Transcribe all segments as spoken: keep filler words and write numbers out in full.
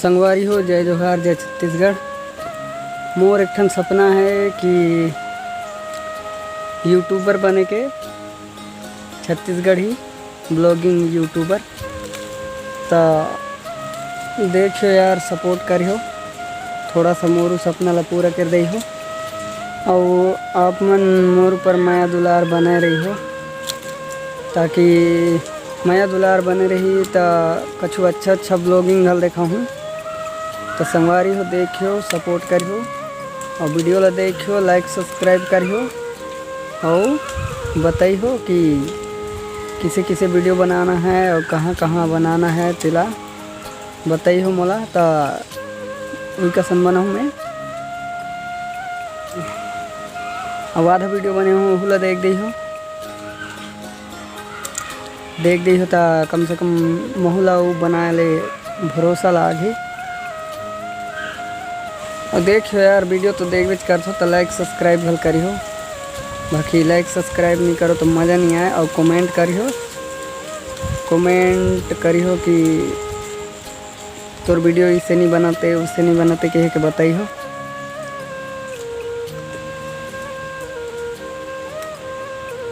संगवारी हो, जय जोहार, जय छत्तीसगढ़। मोर एक ठन सपना है कि यूट्यूबर बने के, छत्तीसगढ़ी ब्लॉगिंग यूट्यूबर। त देखियो यार, सपोर्ट करियो, थोड़ा सा मोरू सपना ला पूरा कर दइहो, अउ आप मन मोर ऊपर मया दुलार बने रहिहो, ताकि मया दुलार बने रही त कछु अच्छा अच्छा ब्लॉगिंग घल देखाहूँ। त संगवारी हो, देखियो, सपोर्ट करियो, अउ वीडियो ला देखियो, लाइक सब्सक्राइब करियो, अउ बताइहो कि किसे किसे वीडियो बनाना है अउ कहाँ कहाँ बनाना है, तेला बताइहो मोला, त उही कसन बनाहूँ मैं। अउ आधा वीडियो बने हूँ, ओहू ला देख दइहो, देख दइहो, त कम से कम महू ला उ बनाए ले भरोसा लागही। अउ देखियो यार, वीडियो तो देखबेच करथो, त लाइक सब्सक्राइब घल करिहो, बाकी लाइक सब्सक्राइब नहीं करो तो मज़ा नहीं आए। अउ कमेंट करिहो, कमेंट करिहो कि तोर वीडियो इसे नहीं बनाते, उसे नहीं बनाते, कह के बताइहो।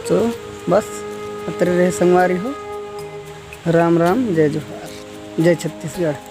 तो बस अतरे रहे संगवारी हो। राम राम, जय जोहार, जय छत्तीसगढ़।